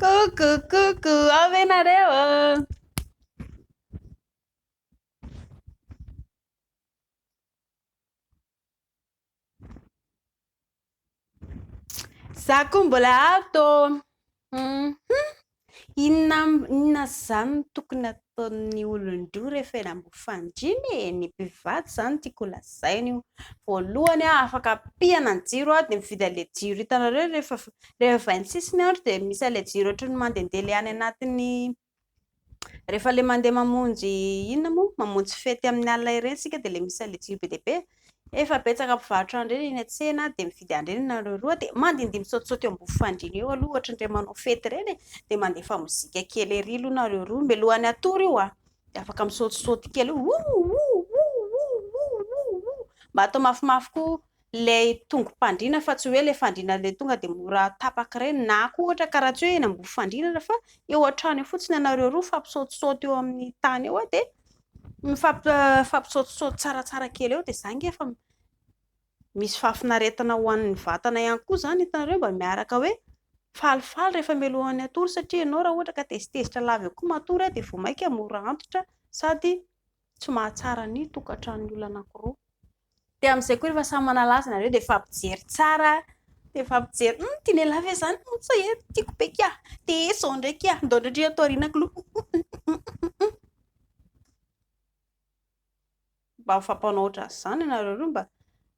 Coucou coucou, ao ve nareo? Za koa mbola ato. Mhm. Inona inona izany no tokony hataon'ny olon-droa rehefa eny ambony fandriana e? Ny mpivady izany no tiako holazaina io. Voalohany aho afaka pihana ny jiro aho dia mividy an'ilay jiro hitanareo rehefa rehefa 26 ny andro dia misy an'ilay jiro ohatran'ny mandehandeha ilay any anatin'ny rehefa ilay mandeha mamonjy inona moa? Mamonjy fety amin'ny alina ireny isika dia ilay misy an'ilay jiro be dia be. Efa betsaka mpivarotra an'ireny eny an-tsena dia mividy an'ireny nareo roa dia mandihindihy misaotisaoty eo ambony fandriana eo aloha ohatran'ireny manao fety ireny e. Dia mandefa mozika kely ery aloha nareo roa, mialohan'ny hatory io an. Dia afaka misaotisaoty kely eo, ouh ouh ouh ouh ouh ouh ouh. Mba atao mafimafy koa ilay tongo-pandriana fa tsy hoe ilay fandriana ilay tonga dia mora tapaka ireny na koa ohatra ka raha tsy hoe eny ambony fandriana ary fa eo an-trano eo fotsiny ianareo roa mifampisaotisaoty eo amin'ny tany eo dia mifampisaotisaoty tsaratsara kely eo dia izay ange efa misy fahafinaretana ho an'ny vatana ihany koa izany hitanareo mba miaraka hoe falifaly rehefa mialohan'ny hatory satria ianao raha ohatra ka tezitezitra lava eo koa matory dia vao mainka mora antitra sady tsy mahatsara ny tokantranon'ny olona anankiroa. Dia amin'izay koa rehefa samy manala azy nareo dia mifampijery tsara, dia mifampijery, hum tian'ialahy ve izany? Hum sa e, tiako be kia, dia izao indray kia, ndao indray ndry ato aoriana k'lou, hum hum hum hum hum. Mba mifampanao ohatran'izany ianareo roa mba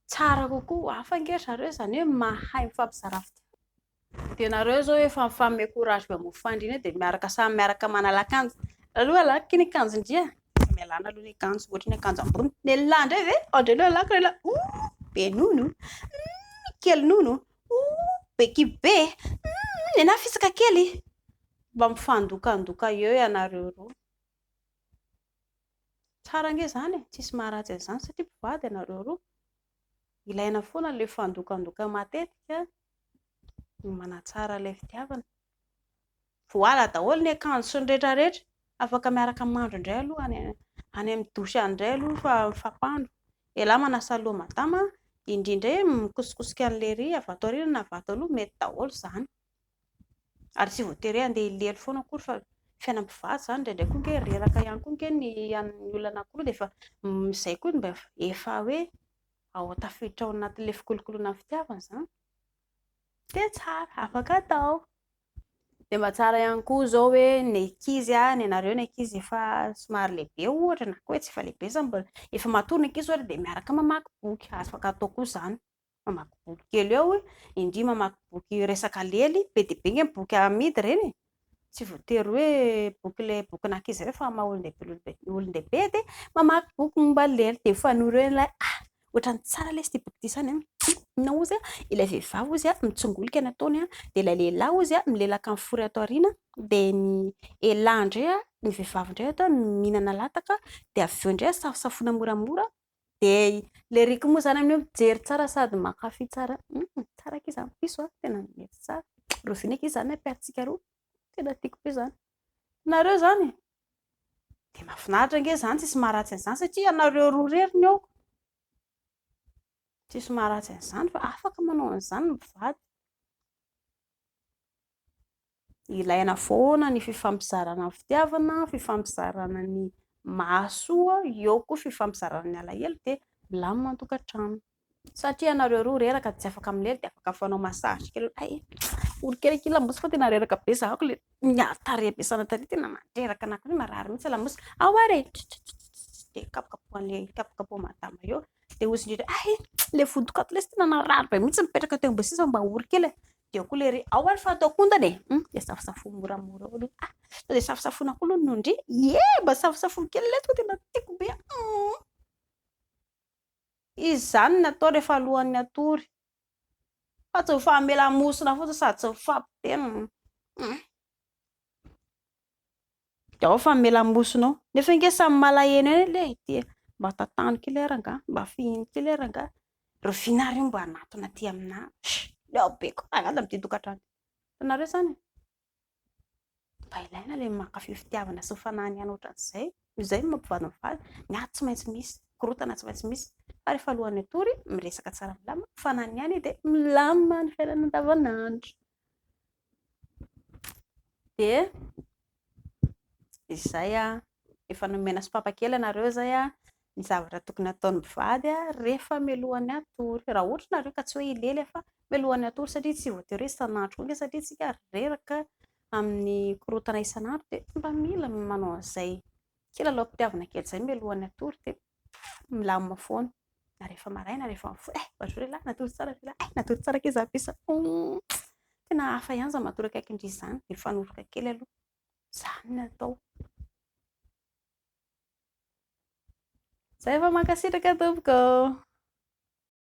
tsara kokoa, hafa ange ry zareo izany hoe mahay mifampizara fitiavana. Dia nareo zao efa mifanome courage be ambony fandriana eo dia miaraka samy miaraka manala akanjo. Aloha alako ity ny akanjon-dry a! Samy alana aloha ny akanjo, ohatra ny akanjo ambony. Ny lehilahy indray ve? Ao indray aloha alako lehilahy. Ouh! Be nono! Humm! Kely nono! Ouh! Be kibo be! Humm! Nenaha fisaka kely! Mba mifandokandoka eo ianareo roa. Tsara ange izany e! Tsisy maharatsy an'izany satria mpivady ianareo roa. Ilaina foana ilay mifandokandoka matetika no manatsara ilay fitiavana. Voala daholo ny akanjo sy ny rehetra rehetra. Afaka miaraka mandro indray aloha any any amin'ny douche any indray aloha fa mifampandro. Elah manasa loha madama, indry indray mikosokosika an'ilay ery avy ato aoriana na avy ato aloha, mety daholo izany. Ary tsy voatery hoe handeha hilely foana akory fa fiainam-pivady izany indraindray koa ange reraka ihany koa ange ny an'ny olona anankiroa dia efa izay koa mba efa hoe ao tafiditra ao anatin'ilay fikolokoloana ny fitiavana izany. Dia tsara, afaka atao. Dia mba tsara ihany koa izao hoe ny ankizy, ny anareo ny ankizy efa somary lehibe ohatra na koa hoe tsy efa lehibe sa mbola efa matory ny ankizy ohatra dia miaraka mamaky boky, afaka atao koa izany. Mamaky boky kely eo, indry mamaky boky resaka lely, be dia be ange ny boky amidy ireny e, tsy voatery hoe boky ilay bokin'ankizy ireny fa maha olon-dehibe olon-dehibe dia mamaky boky momba ny lely dia mifanoro eo ilay ah ohatran'ny tsara lesy ity boky ity izany an, inona hozy an, ilay vehivavy hozy an mitsongolika ny ataony an, dia ilay lehilahy hozy an milelaka ny fory ato aoriana, dia ny elah indray an, ny vehivavy indray atao mihinana lataka dia avy eo indray safosafoina moramora Dia ilay Ricky moa izany amin'io mijery tsara sady mankafy tsara. Hum, tsara akia izany piso a, tena mety tsara. Rahoviana akia izany ampiharintsika roa? Tena tiako be izany. Nareo izany e? Dia mahafinaritra ange izany, tsisy maharatsy an'izany satria ianareo roa irery ny ao. Tsisy maharatsy an'izany fa afaka manao an'izany ny mpivady. Ilaina foana ny fifampizarana ny fitiavana, fifampizarana ny mahasoa, eo koa fifampizarana ny alahelo dia milamina ny tokantrano. Satria ianareo roa reraka tsy afaka milely dia afaka mifanao massage kely hoe hay ory kely akia lamosiko fa tena reraka be za ko le miady tarehy be sana tarehy tena mandreraka anah koa marary mihitsy lamosiko, ao ary e! Dia kapokapohan'ilay kapokapohan'i madama eo dia hozy indrindra hay ilay vodiko ato lesy tena narary be mihitsy mipetraka teo ambony seza mba ory kely e! Dia koa lery ao ary fa atao kondana e! Hum dia safosafoy moramora ao aloha. Ah! Sao dia safosafoina koa aloha ny nondry? Ie! Mba safosafoy kely lesy fa tena tiako be an! Hum! Izy izany no atao rehefa alohan'ny hatory. Fa tsy mifanome lamosina fotsiny sady tsy mifampiteny. Hum! Dia ao fa milamosina ao. Nefa ange samy malahelo eny le ity e. Mba tantano kely aho rangahy, mba fihino kely aho rangahy. Rahoviana ary io mba hanatona aty aminahy. Leo be koa rangahy amin'ity tokantrano ity. Hitanareo izany e? Mba ilaina ilay mankafy fitiavana sy mifanahiniana ohatran'izay. Izay no mampivady ny vady. Ny ady tsy maintsy misy, korontana tsy maintsy misy. Fa rehefa alohan'ny hatory, miresaka tsara milamina, mifanahiniana dia milamina ny fiainana andavanandro. Dia izay an, efa nomena sopapa kely ianareo izay an, ny zavatra tokony hataon'ny mpivady rehefa mialohan'ny hatory. Raha ohatra nareo ka tsy hoe hilely fa mialohan'ny hatory satria tsy voatery hoe isan'andro koa ange satria isika reraka amin'ny korontana isan'andro dia mba mila manao an'izay kilalaom-pitiavana kely izay mialohan'ny hatory dia milamina foana. Na rehefa maraina, rehefa mifoha, eh bonjour elah, natory tsara ve elah? Eh natory tsara akia za bisa. Tena hafa ihany izany matory akaikin-dry izany, dia mifanoroka kely aloha. Izany no atao. Izay fa mankasitraka tompoko.